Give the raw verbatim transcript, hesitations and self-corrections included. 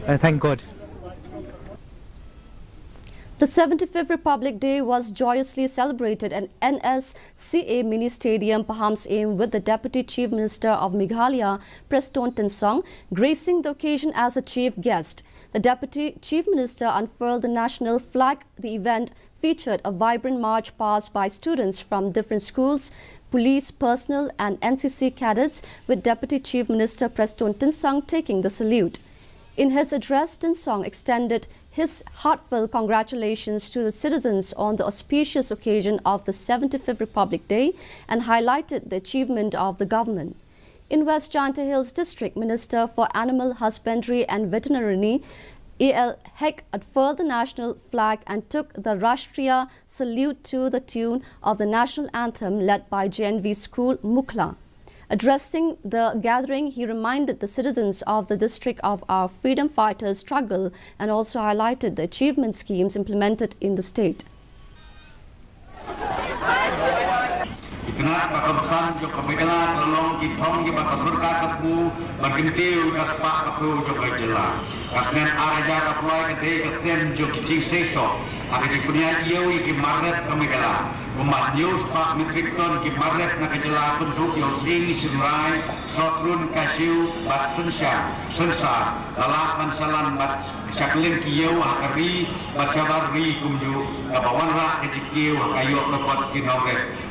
Uh, thank God. The seventy-fifth Republic Day was joyously celebrated at N S C A Mini Stadium, Pahamsyiem, with the Deputy Chief Minister of Meghalaya, Prestone Tynsong, gracing the occasion as a chief guest. The Deputy Chief Minister unfurled the national flag. The event featured a vibrant march past by students from different schools, police personnel, and N C C cadets, with Deputy Chief Minister Prestone Tynsong taking the salute. In his address, Tynsong extended his heartfelt congratulations to the citizens on the auspicious occasion of the seventy-fifth Republic Day and highlighted the achievement of the government. In West Jaintia Hills District, Minister for Animal Husbandry and Veterinary, A L Hek, unfurled the national flag and took the Rashtriya salute to the tune of the national anthem led by J N V School Mukhla. Addressing the gathering, he reminded the citizens of the district of our freedom fighters' struggle and also highlighted the achievement schemes implemented in the state. Itynnad ba ka basan jong ka Meghalaya ka la long ki thong kiba ka sorkar ka thmu ban kyntiew ïa ka spah ka phew jong ka jylla. Ka snem ar hajar arphew lai ka dei ka snem jong ki jingseisoh ha ka jingpynïaid ïew ïa ki mar rep ka Meghalaya. Kumba hynñiew spah metric ton ki mar rep na ka jylla kynthup ïa u sying, shynrai, sohtrun, cashew bad synshar, synsar, la lah ban shalan bad sha kylleng ki ïew ha ka ri bad shabar ri kumjuh, kaba wanrah ka jingkiew ha ka ïoh ka kot ki nongrep.